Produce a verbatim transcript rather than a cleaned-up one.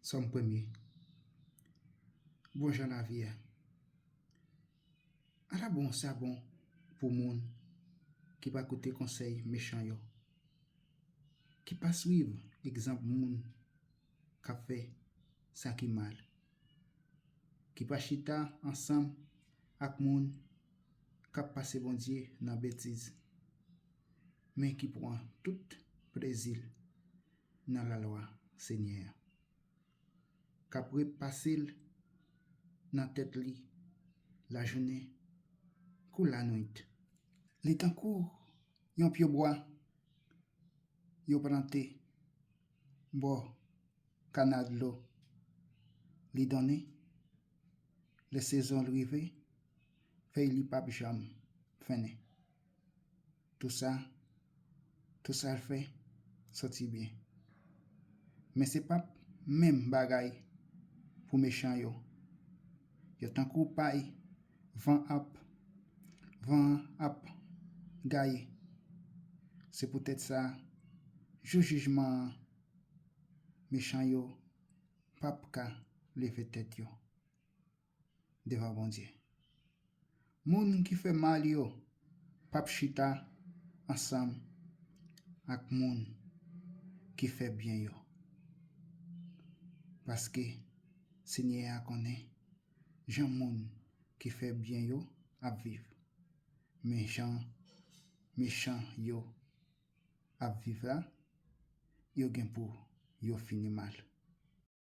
Sòm premye. Bon jan lavi a. Ala bon sa bon pou moun ki pa koute konsèy mechan yo, ki pa swiv egzanp moun k ap fè sa ki mal, ki pa chita ansanm ak moun k ap pase Bondye nan betiz, men ki pran tout plezi l nan lalwa Senyè a, k ap repase l nan tèt li lajounen kou lannuit. Li tankou yon pyebwa yo plante bò kanal dlo. Li donnen, lè sezon l rive, fèy li p ap janm fennen. Tou sa, tou sa l fè soti byen. Men se p ap menm bagay pou mechan yo. Yo tankou pay van ap, van an ap gaye. Se poutèt sa, jou jijman an, mechan yo p ap ka leve tèt yo devan Bondye. Moun ki fè mal yo p ap chita ansanm ak moun ki fè byen yo, paske Senyè a konnen jan moun ki fè byen yo ap viv, men jan mechan yo ap viv la, yo gen pou yo fini mal.